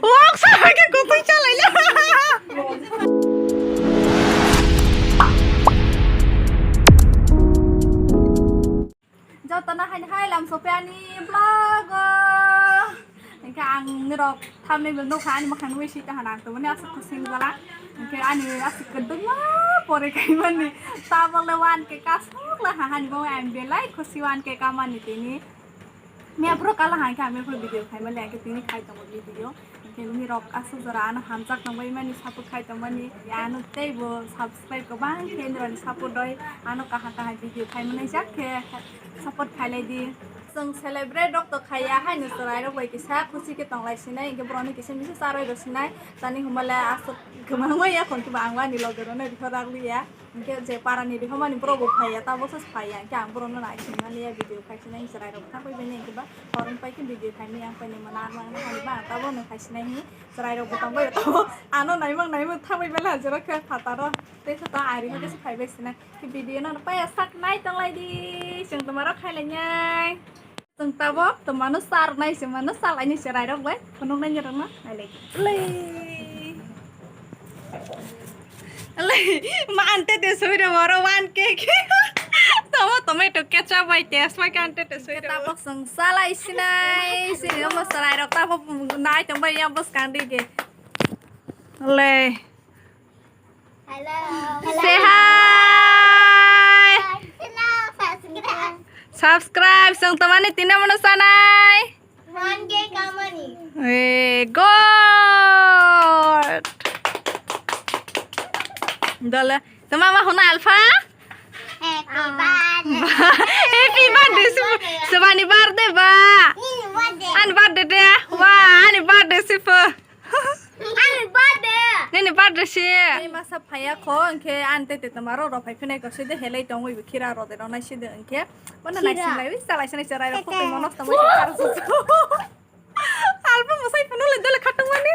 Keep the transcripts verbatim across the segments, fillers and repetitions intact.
Wak sa hai khe kutui chalai le. Jotono haini hai lam sopya ani vlog o. Hingke ang nirok thumbnail bo nukha ani mwkhang nugui sui tongkha ang tongmani aswk khusing bwla. Hingke ani aswk kwdwkma pore kaimani tabole one K kasuk la ha hani bo ang belai khusi one K kamani tini. Miya phuru kala hangke ang miya phuru video khaimani hangke tini khai tongo video. Hingke nirok aswk jora ano hamjak tongbai mani support khai tongmani ano teibo subscribe kwbang khe nirokni support doi ano kaham kaham video khaimani jak khe support khailai di. Chwng celebrate rok to khaiya haino chwrai rok bai kisa khusi khe tonglai sinai, hingke borok no kisa misa charwi rw sinai, tani hwnba le aswk kwbangma ya khon kiba ang ani loge rok no rikho rak liya, hingke je para ni rikho mani borok bo phaiya, tabok se phaiya, hingke ang borok no nai singmani ya video khai sinai, chwrai rok thang bai bai hingke ba horong pai khe video khai mani ang pai ni mano ang mang nai hani ba ang tabok no khai sinai hi chwrai rok bo tong bai tabok ano naimang naimang thang bai bai la jora khe phataro tei khe to ari hake se phai bai sinai. Video no paya sak nai tonglai di, chwng tomaro khailai nai. Chwng tabok tomano sar nai, chwng mano salai ni chwrai rok bai phunuk nai rok no nailai di. Lei. Lei, ma ante te soi rok oro one K. Tomo tomato ketchup bai test bai ante te soi rok. Tabok chwng salai sinai, sini omo chwrai rok tabok nai tong bai yang bwskang di ge. Lei. Hello. Say hi. Hello, subscribe. Subscribe, chwng tomani tini mano sanai. One K kamani. Eh, good. Dole, toma ma huna Alpha? Happy birthday. Happy birthday, si, sebani birthday ba. Nini birthday. Ani birthday de. Wa, ani birthday si pho. Ani birthday. Nini birthday si. Ni masa phaya kho, hwnkhe ani tete tomaro rw phai phinai ko side helai tongwi bo khira rw de rw nai side hwnkhe. Bono nai sinlai wi chalai sinai cherai rw khotoi monos tongwi se karo su. Alpha mwsai phunuk le dole khatungmani.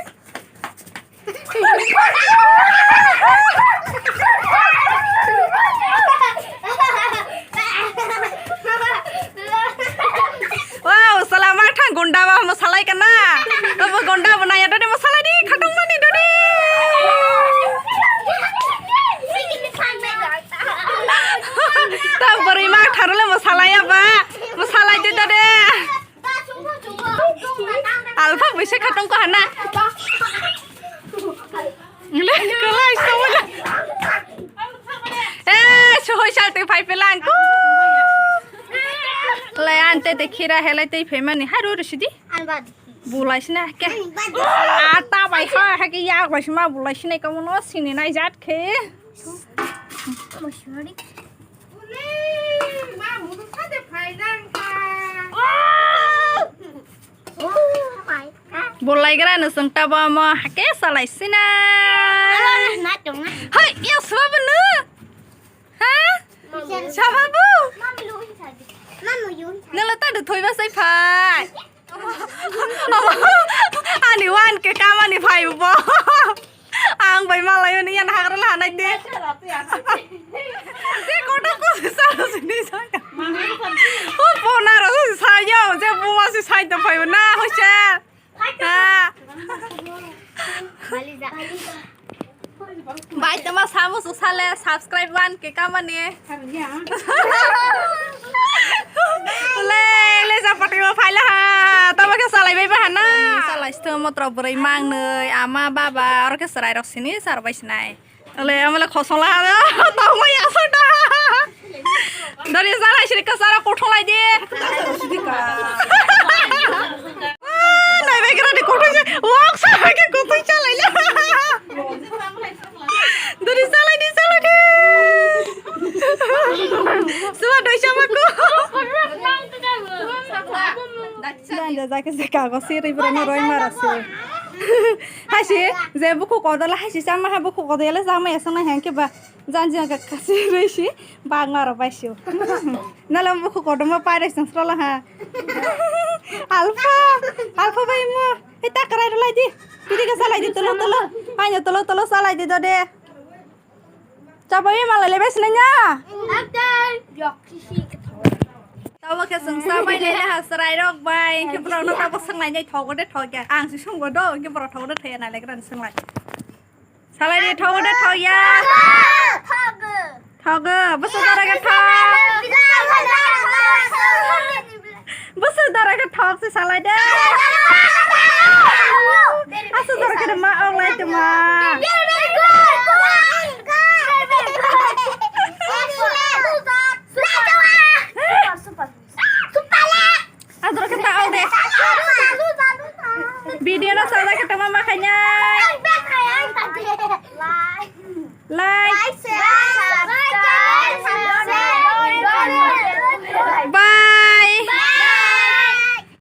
Wow, sala ma thang gunda ba mo salai kana. Abo gunda bo naya dode mo salai di khatungmani dode. Ta bwrwi ma tharo le mo salai ya ba. Mo salai di dode. Alpha bai se khatungkha hana. Le, kalai sawala. Eh, sohoi sal tei phai pelang ko. Le ante de khira helai tei phaimani. Hai ro ro sidi. Bulai sina ke. Ata bai ha ha ke ya bai sima bulai sina kamono sini nai jat khe. Bolai gra no sung ta bo mo hake salai sina. Hai, ya swa bunu. Ha? Swa bu. Nelo ta do thoi ba sai phai. Ani wan ke kamani phai bo. Ang bai malai ni yan hagra la nai de. Si koto ko sa sini sa. O pona ro sa yo je buma si sai to phai na ho se. Ha. Bai tama samu su sale subscribe wan ke kamani. Le le sa pati mo phai la ha. Tama ke salai bai ba ha na. Salai sto mo tro bwrwi mang nei ama baba oro ke serai rok sini sar bai sinai. Ale, amale khosong la ha, tongma ya sa da. Dari zara sini ka sara kothong lai di. Ah, nai bai kra di kothong sa, wak sa bai ke kothong sa lai la. Dari sa lai di, sa lai di. Suwa doi sama ko. Dan da zaka zaka ko siri bro no roi mara si. Haisi, je buku kodola haisi sama ha buku kodola sama ya sana hengke ba. Janji ang kasi roi si bang aro bai si. Nala buku kodo ma pare sang srola ha. Alpha, Alpha bai mo. Hei takrai rulai di. Kiri ka salai di tolo tolo. Ayo tolo tolo salai di dode. Chabai malai le bai sinanya. Akdai. Abo khe chwng chamai le ha chwrai rok bai, hwnkhe borok no tabuk swng lai nai thogo de thok ya. Ang se swngo do, hwnkhe borok thogo de thok ya nai le gran swng lai. Salai de thogo de thok ya. Thogo, bwswk dara khe thok. Bwswk dara khe thok se salai de. Aswk dara khe ma ong lai tongma.